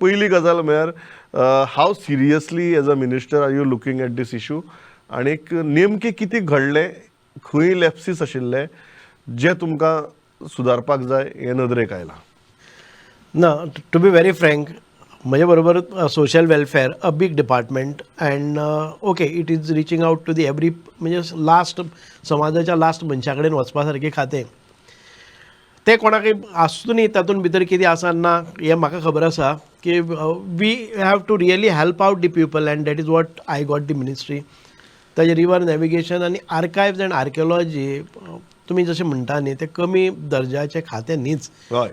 पयली गजाल म्हळ्यार, how seriously as a minister are you looking at this issue आणीक नेमकें कितें घडलें, खंय लॅप्सीस आशिल्ले जे तुमकां सुदारपाक जाय हें नदरेक आयलां? ना, टू बी व्हेरी फ्रँक, म्हजे बरोबर social welfare, a big department, and okay, it is reaching out to the every, म्हणजे लास्ट समाजाच्या लास्ट मनशा कडेन वचपा सारकें खातें तें. कोणाकय आसूं न्ही, तातूंत भितर कितें आसा ना हें म्हाका खबर आसा की we have to really help out the people, and that is what I got the ministry. ताजें रिवर नॅविगेशन आनी आर्कायव्ज अँड आर्किओलॉजी, तुमी जशें म्हणटा न्ही, तें कमी दर्जाचें खातें न्हीच.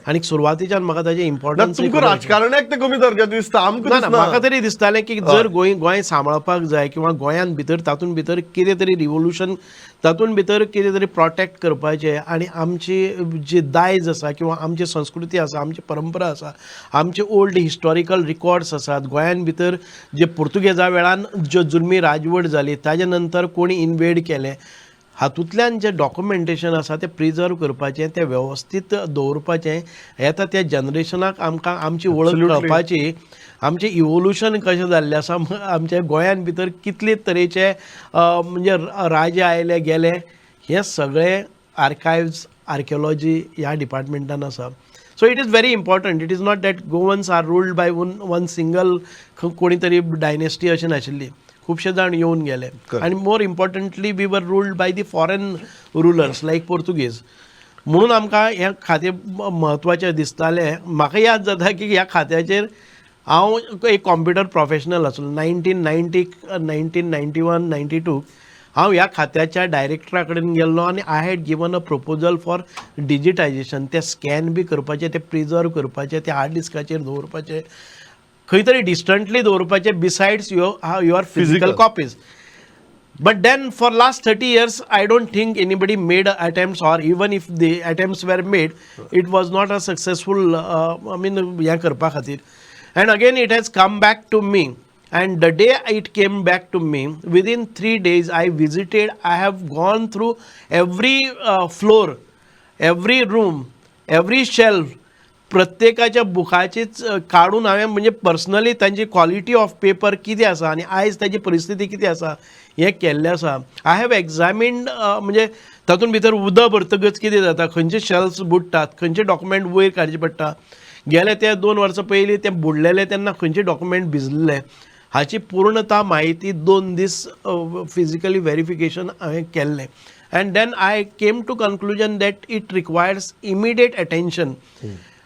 आनी सुरवातीच्यान म्हाका ताजें ना, इम्पॉर्टन्स तुमकां राजकारण्याक तें कमी दर्जा दिसता, आमकां ना ना, दिसना. म्हाका तरी दिसतालें की जर गोंय गोंय सांबाळपाक जाय किंवा गोंयांत भितर तातूंत भितर कितें तरी रिवोल्युशन, तातूंत भितर कितें तरी प्रोटेक्ट करपाचें आनी आमची जी दायज आसा किंवा आमची संस्कृती आसा, आमची परंपरा आसा, आमचे ओल्ड हिस्टॉरिकल रिकॉर्ड्स आसात, गोंयांत भितर जे पुर्तुगेजा वेळान ज्यो जुलमी राजवट जाली, ताजे नंतर कोणी इनवेड केलें, हातूंतल्यान जें डॉक्युमेंटेशन आसा तें प्रिजर्व करपाचें, तें वेवस्थीत दवरपाचें. येता त्या जनरेशनाक आमकां आमची वळख कळपाची, आमचें इवोल्युशन कशें जाल्लें आसा, आमच्या गोंयान भितर कितले तरेचे म्हणजे राजे आयले गेले, हें सगळें आर्कायव्स आर्किओलॉजी ह्या डिपार्टमेंटान आसा. So it is very important. It is not that Goans are ruled by one single कोणी तरी डायनेस्टी, अशें नाशिल्ली. खुबशे जाण येवन गेले आनी more importantly, we were ruled by the foreign rulers like Portuguese, म्हणून आमकां हें खातें म्हत्वाचें दिसतालें. म्हाका याद जाता की ह्या खात्याचेर हांव एक कॉम्प्युटर प्रोफेशनल आसलो. 1990, 1991, 92 हांव ह्या खात्याच्या डायरेक्टरा कडेन गेल्लो आनी I had given a proposal for digitization. ते स्कॅन बी करपाचे, ते प्रिजर्व करपाचे, ते हार्ड डिस्काचेर दवरपाचे, खंय तरी डिस्टंटली दवरपाचे, besides your physical Physical. Copies. But then for last 30 years, I don't think anybody made attempts, or even if the attempts were made, it was not a successful, I mean, हें करपा खातीर. And again it has come back to me. And the day it came back to me, within 3 days I visited, I have gone through every floor, every room, every shelf. प्रत्येकाच्या बुकाचीच काडून हांवें म्हणजे personally तांची quality of paper कितें आसा आनी आयज ताची परिस्थिती कितें आसा हें केल्लें आसा. I have एग्जामिन्ड, म्हणजे तातूंत भितर उदक भरतकच कितें जाता, खंयचे शेल्फ्स बुडटात, खंयचे डॉक्युमेंट वयर काडचे पडटा, गेले ते 2 वर्सां पयलीं ते बुडलेले तेन्ना खंयचे डॉक्युमेंट भिजलेले, हाची पूर्णता म्हायती 2 दीस फिजिकली व्हेरिफिकेशन हांवें केल्लें. And then I came to conclusion that it requires immediate attention.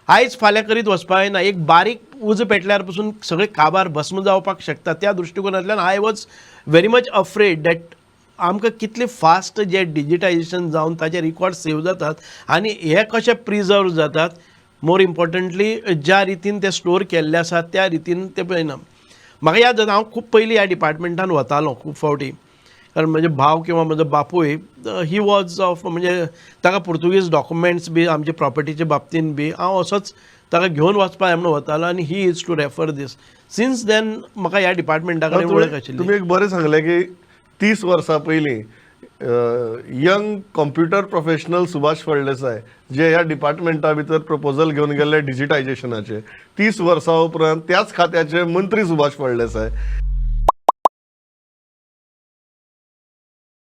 आयज फाल्यां करीत वचपा जायना. एक बारीक उजो पेटल्यार पसून सगळें काबार भस्म जावपाक शकता. त्या दृश्टिकोनांतल्यान I was very much afraid that आमकां कितले फास्ट जे डिजिटायजेशन जावन ताचे रिकॉर्ड सेव जातात आनी हे कशे प्रिजर्व जातात, मोर इम्पॉर्टंटली ज्या रितीन ते स्टोर केल्ले आसात त्या रितीन ते पळयना. म्हाका याद जाता, हांव खूब पयलीं ह्या डिपार्टमेंटान वतालो खूब फावटी, कारण म्हजे भाव किंवा म्हजो बापूय, he was of, म्हणजे ताका पुर्तुगीज डॉक्युमेंट्स बी आमचे प्रॉपर्टीचे बाबतीन बी हांव असोच ताका घेवन वचपा जाय म्हणून वतालो आनी he used to refer this. Since then म्हाका ह्या डिपार्टमेंटा कडेन वळख आशिल्ली. तुमी एक बरें सांगलें की 30 वर्सां पयलीं young computer professional Subhash Phaldesai जे ह्या डिपार्टमेंटा भितर प्रपोजल घेवन गेल्ले डिजिटायजेशनाचे, 30 वर्सां उपरांत त्याच खात्याचे मंत्री सुभाष फळदेसाय.